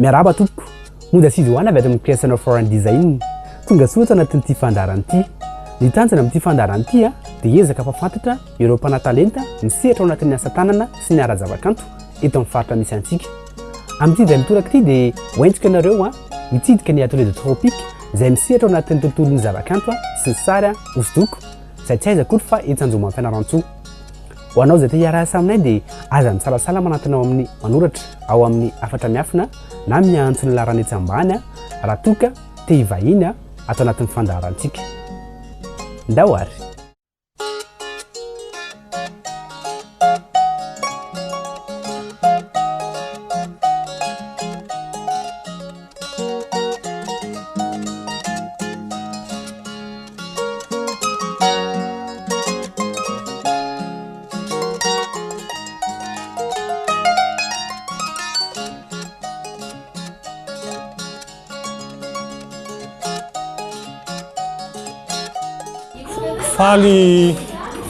Miarahaba tompoko, Monja sy Joana avy ato amin'ny Creation of Foreign Design. Tonga soa ato anatin'ity fandaharana ity. Ny tanjona amin'ity fandaharana ity dia hiezaka hampahafantatra ireo mpanatalenta misehatra ao anatin'ny asa tanana sy ny ara-javakanto eto amin'ny faritra misy antsika. Amin'ity indray mitoraka ity dia hoentiko ianareo hitsidika ny Atelier de Tropique izay misehatra ao anatin'ny tontolon'ny zavakanto sy ny sary hosodoko izay tsy aiza akory fa etsy Anjoma Fianarantsoa. Ho anao izay te hiara-hiasa aminay dia aza misalasala manantona ao amin'ny manoratra ao amin'ny hafatra miafina na miantso ny laharana etsy ambany raha toa ka te hivahiny ato anatin'ny fandaharantsika. Ndao ary! Faly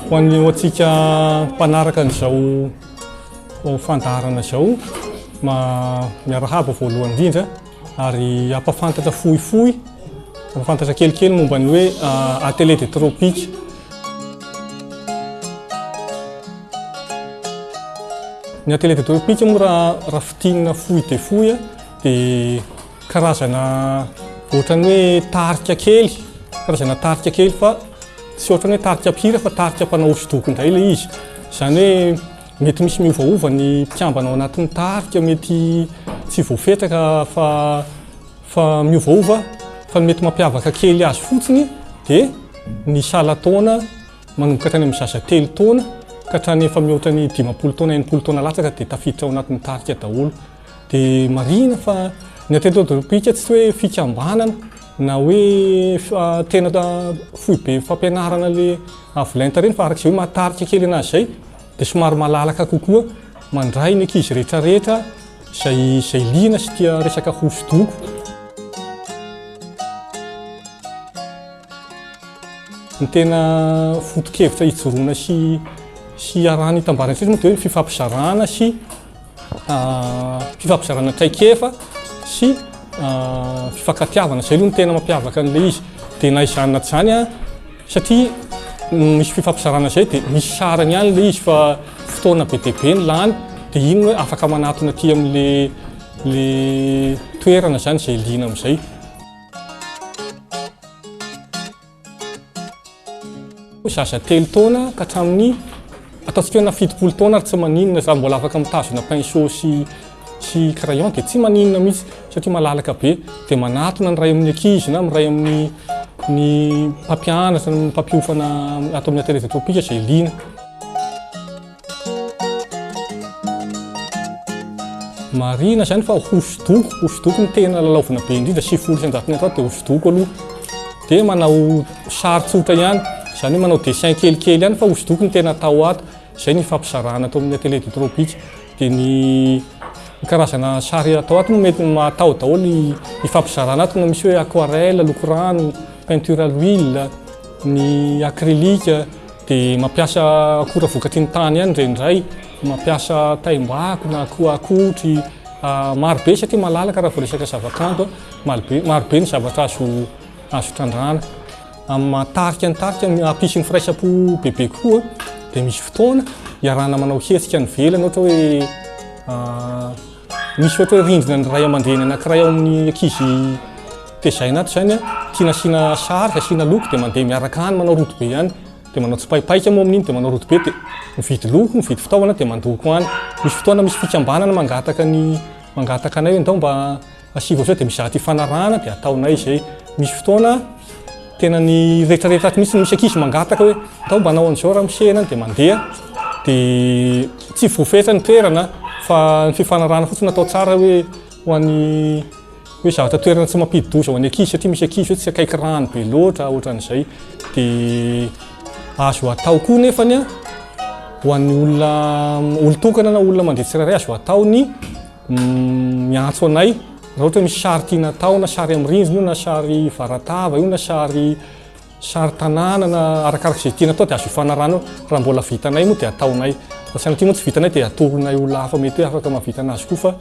ho an'ny ho antsika mpanaraka an'izao fandaharana izao miarahaba voalohany indrindra ary hampafantatra fohifohy, hampafantatra kelikely momba ny hoe Atelier des Tropiques. Ny Atelier des Tropiques moa raha raha fintinina fohy dia fohy dia karazana ohatran'ny hoe tarika kely, karazana tarika kely fa tsy ohatran'ny hoe tarika mpihira fa tarika mpanao hosodoko indray ilay izy. Izany hoe Mety misy miovaova ny mpikambana ao anatin'ny tarika, mety tsy voafetraka fa fa miovaova fa ny mety mampiavaka kely azy fotsiny dia ny salan-taona manomboka hatrany amin'ny zaza telo taona ka hatrany efa mihoatra ny 50 taona, 60 taona latsaka dia tafiditra ao anatin'ny tarika daholo. Dia marihina fa ny Atelier Olympique tsy hoe fikambanana na hoe tena foibe fampianarana le avo lenta ireny fa araka izay hoe mahatarika kely anazy izay dia somary malalaka kokoa mandray ny ankizy rehetrarehetra izay izay liana sy tia resaka hosodoko. Ny tena foto-kevitra ijoroana sy sy iarahana itambarana indrindra moa dia hoe ny fifampizarana sy fifampizarana traikefa sy fifankatiavana. Izay aloha no tena mampiavaka an'ilay izy. Dia na izany na tsy izany an, satria misy fifampizarana izay dia misy sarany ihany ilay izy fa fotoana be dia be no lany, dia iny hoe afaka manatona aty amin'ilay le toerana izany izay liana amin'izay. Zaza telo taona ka hatramin'ny ataontsika hoe na 70 taona ary tsy maninona, za mbola afaka mitazona pinceau sy sy crayon dia tsy maninona mihitsy satria malalaka be, dia manatona ny ray amin'ny ankizy na miray amin'ny ny mpampianatra ny mpampiofana ato amin'ny atelier de tropique izay liana. Marihina izany fa hosodoko, hosodoko no tena lalaovina be indrindra, 190 ny atao dia hosodoko aloha. Dia manao sary tsotra ihany, izany hoe manao dessin kelikely ihany fa hosodoko no tena atao ato. Izay ny ifampizarana ato amin'ny atelier du tropique. Dia ny karazana sary atao ato moa mety atao daholo ifampizarana ato na misy hoe aquarelle, loko rano, peinture à l'huile, ny acrylique. Dia mampiasa akora vokatry ny tany ihany indraindray, mampiasa taim-bako na koa akotry, maro be satria malalaka raha vao resaka zavakanto, maro maro be ny zavatra azo azo trandrahana. Amin'ny maha tarika ny tarika, hampisy ny firaisam-po bebe kokoa dia misy fotoana iarahana manao hetsika any ivelany ohatra hoe misy ohatra hoe rindrina ny ray aman-dreny anankiray ao amin'ny ankizy tezaina ato izany, tiana asiana sary, asiana loko dia mandeha miaraka any manao rodobe ihany, dia manao tsipaipaika moa amin'iny dia manao rodobe dia mividy loko, mividy fitaovana dia mandoko any. Misy fotoana misy fikambanana mangataka ny mangataka anay hoe ndao mba asivo izao dia misy zavatra ifanarahana dia ataonay izay. Misy fotoana tena ny rehetrarehetra ato mihitsy misy ankizy mangataka hoe ndao mba hanao an'izao ramose na dia mandeha dia tsy voafetra ny toerana fa ny fifanarahana fotsiny atao tsara hoe ho an'ny hoe zavatra toerana tsy mampidi-doza ho an'ny ankizy satria misy ankizy hoe tsy akaiky rano be loatra ohatran'izay dia azo atao koa nefany a ho an'ny olona olon-tokana na olona mandeha tsirairay azo atao ny miantso anay raha ohatra hoe misy sary tiana atao na sary amin'ny rindrina io na sary varatava io na sary sary tanàna na arakaraka izay tiana atao dia azo ifanarahana eo. Raha mbola vitanay moa dia ataonay. Raha sanatria moa tsy vitanay dia atoronay olona hafa mety hoe afaka mahavita anazy koa fa.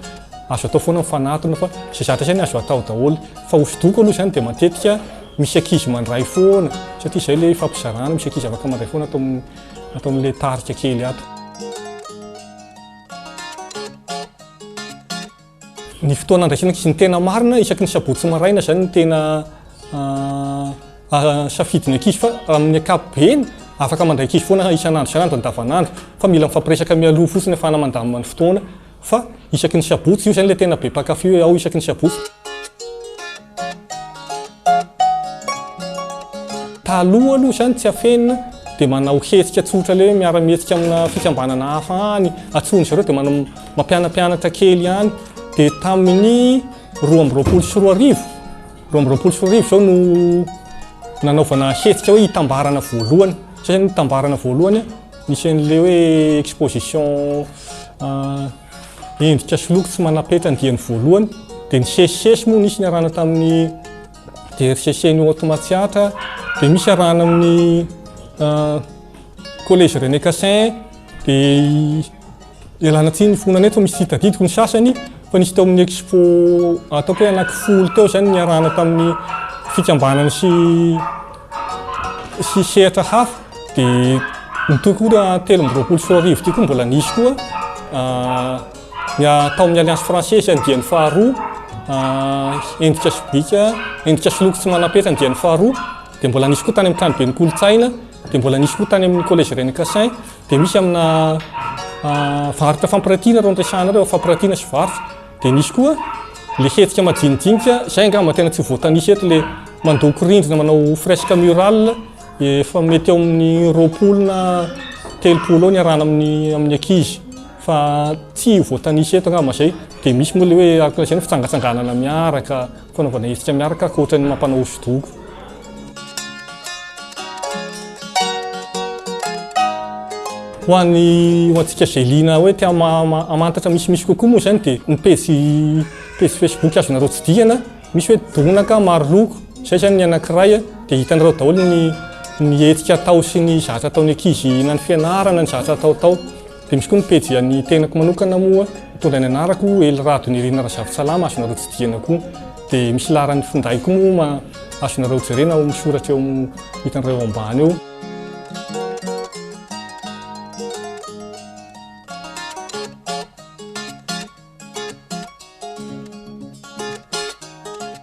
azo atao foana mifanatona fa izay zavatra izay ny azo atao daholo. Fa hosodoko aloha izany dia matetika misy ankizy mandray foana satria izay ilay ifampizarana, misy ankizy afaka mandray foana ato amin'ny ato amin'ilay tarika kely ato. Ny fotoana andraisana ankizy ny tena marina isaky ny sabotsy maraina izany no tena safidin'ny ankizy fa amin'ny ankapobeny afaka mandray ankizy foana isan'andro isan'andro andavanandro fa mila mifampiresaka mialoha fotsiny ahafahana mandamina ny fotoana fa isaky ny sabotsy io izany ilay tena be mpankafy hoe ao isaky ny sabotsy. Taloha aloha izany tsy afenina dia manao hetsika tsotra ilay hoe miara-mihetsika amina fikambanana hafa any, antsoin-dry zareo dia manao mampianampianatra kely ihany. Dia tamin'ny 2022, 2022 izao no nanaovana hetsika hoe hitambarana voalohany. Izay izany hitambarana voalohany, nisy an'ilay hoe exposition Endrika sy loko tsy manam-petra andiany voalohany dia nisesisesy moa nisy niarahana tamin'ny DRCC ny Haute Matsiatra dia misy arahana amin'ny Collège René Cassin dia ialana tsiny ny fonana eto fa misy tsy tadidiko ny sasany fa nisy teo amin'ny expo ataoko hoe anaky folo teo izany niarahana tamin'ny fikambanana sy sy sehatra hafa dia mitohy koa raha 2023 ity koa mbola nisy koa ny tao amin'ny Alliance Française andiany faharoa endrika sy bika endrika sy loko tsy manam-petra andiany faharoa dia mbola nisy koa tany amin'ny tranoben'ny kolontsaina dia mbola nisy koa tany amin'ny Collège René Cassin dia misy amina varotra fampiratiana reo noresahanareo reo fampiratiana sy varotra dia nisy koa le hetsika majinijinika zay angamba tena tsy voatanisa eto le mandoko rindrina manao fresque murale efa mety eo amin'ny 20 na 30 eo niarahana amin'ny amin'ny ankizy fa tsy voatanisa eto angamba zay dia misy moa le hoe araka lazaina fitsangatsanganana miaraka fanaovana hetsika miaraka ankoatra ny mampanao hosodoko. Ho an'ny ho antsika izay liana hoe te hamantatra misimisy kokoa moa izany dia ny pejy pejy Facebook azonareo tsidihana misy hoe donaka maro loko izay izany ny anankiray dia hitanareo daholo ny ny hetsika atao sy ny zavatra ataon'ny ankizy na ny fianarana ny zavatra atao tao. Dia misy koa ny pejy an'ny tenako manokana moa mitondra ny anarako Ely Rado Nirina Razafintsalama azonareo tsidihana koa. Dia misy laharan'ny finday koa moa azonareo jerena ao misoratra eo hitanareo eo ambany eo.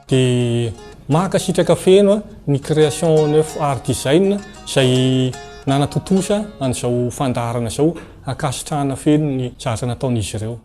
Dia mankasitraka feno ny Création Neuf Art Design izay nanatontosa an'izao fandaharana izao, ankasitrahana feno ny zavatra nataon'izy ireo.